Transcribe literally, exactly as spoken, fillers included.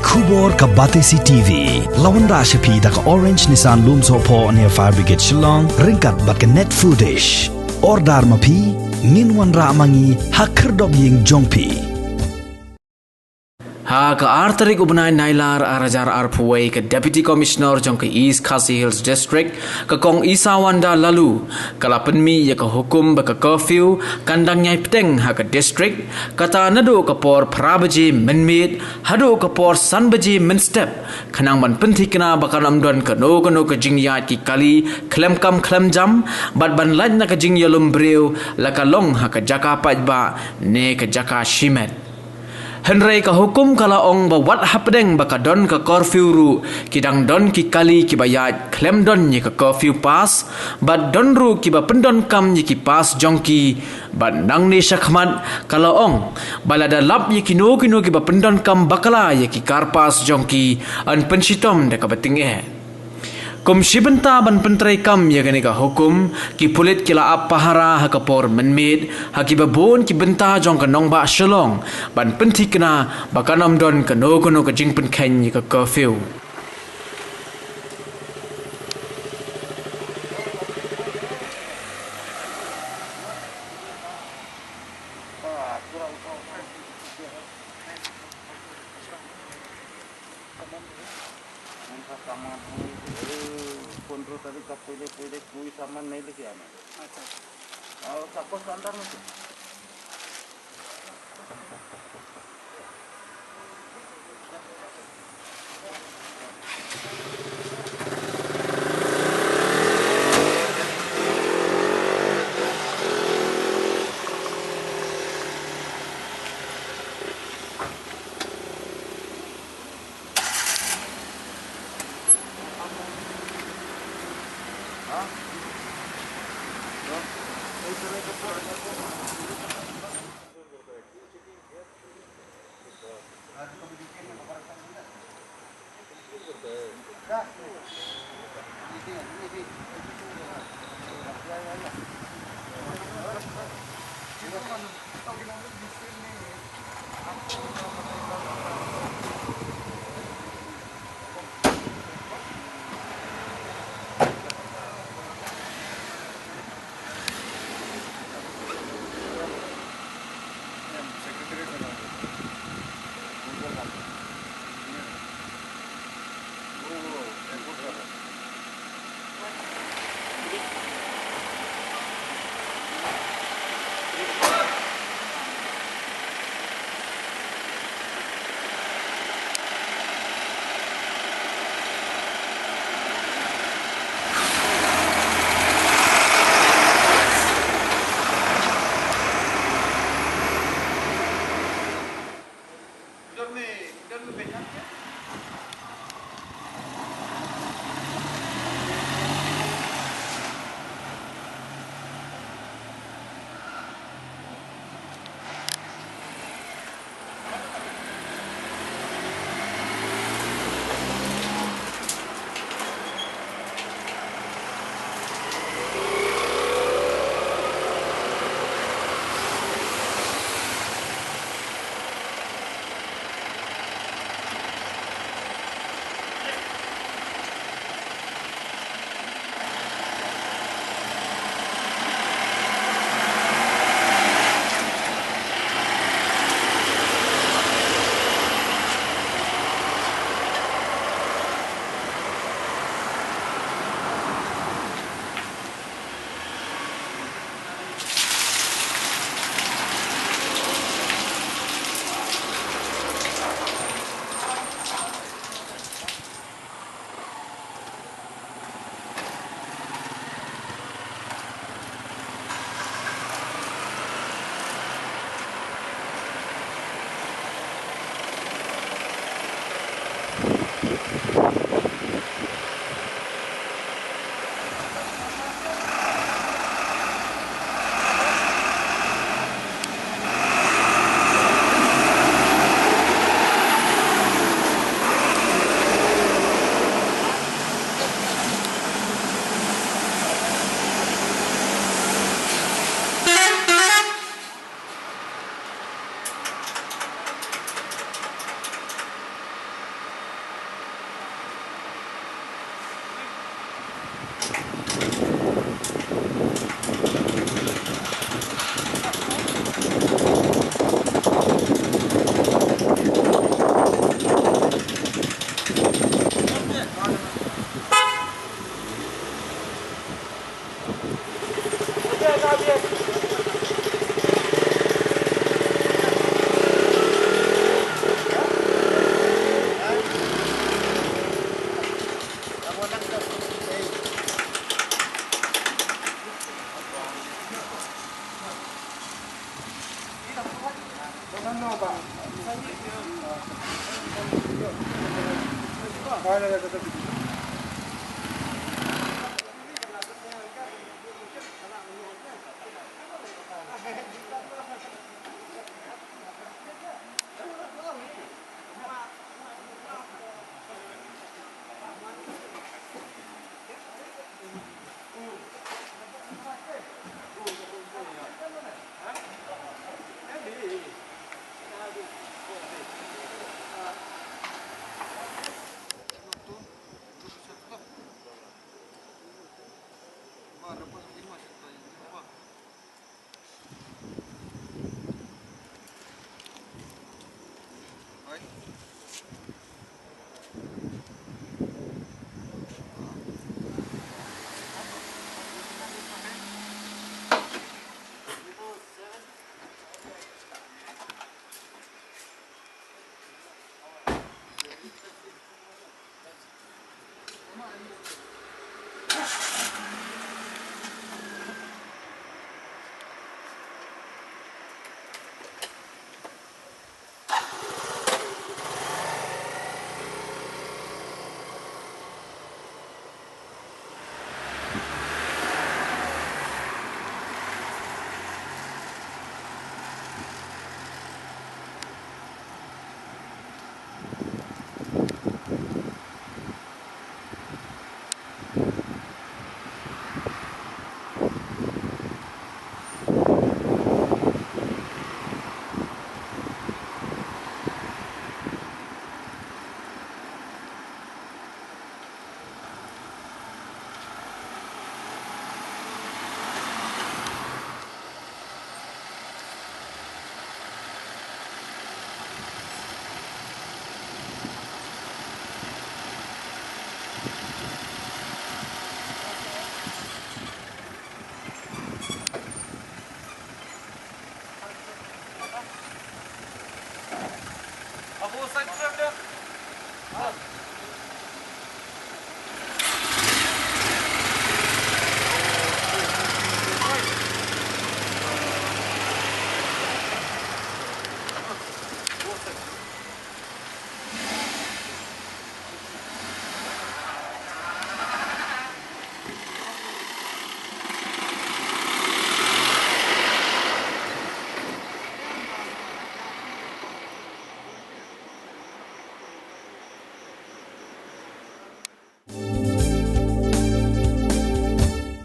Khubor ka Batesi T V. La wanrah sha phi da ka Orange Nissan Lumsohphoh near Fire Brigade Shillong, ryngkat bad ka Net Foodish. Order ma phi, ngin wanrah ma ngi ha khyrdop ïing jong phi. Ha ka ar tarik u bnai Nailar ar hajar arphew wei, ka Deputy Commissioner jong ka East Khasi Hills District, ka Kong Isawanda Laloo, ka la pynmih ïa ka hukum ba ka curfew kan dang ïai bteng ha ka district, kata naduh ka por phra baje mynmiet haduh ka por san baje mynstep, khnang ban pynthikna ba kan ym don kano kano ka jingïaid ki kali khlem kam khlem jam, bad ban lait na ka jingïalum briew, la ka long ha ka jaka paidbah ne ka jaka shimet. Hynrei ka hukum ka la ong ba wat hapdeng ba ka don ka curfew ruh, ki dang don ki kali kiba ïaid khlem don ïa ka curfew pass, bad don ruh kiba pyndonkam ïa ki pass jong ki, bad nangne shakhmat ka la ong ba lada lap ïa kino kino kiba pyndonkam bakla ïa ki car pass jong ki, yn pynshitom da kaba tyngeh. Kum shi bynta ban pyntreikam ïa kane ka hukum, ki pulit ki la ap pahara ha ka por mynmiet ha kiba bun ki bynta jong ka nongbah Shillong, ban pynthikna ba kan ym don kano kano ka jingpynkheiñ ïa ka curfew. उनका सामान है, ए, पंद्रह तारीख का पहले, पहले कोई सामान नहीं लेके आना। अच्छा। और सबको अंदर में से। Abu, side frame dia. Ah.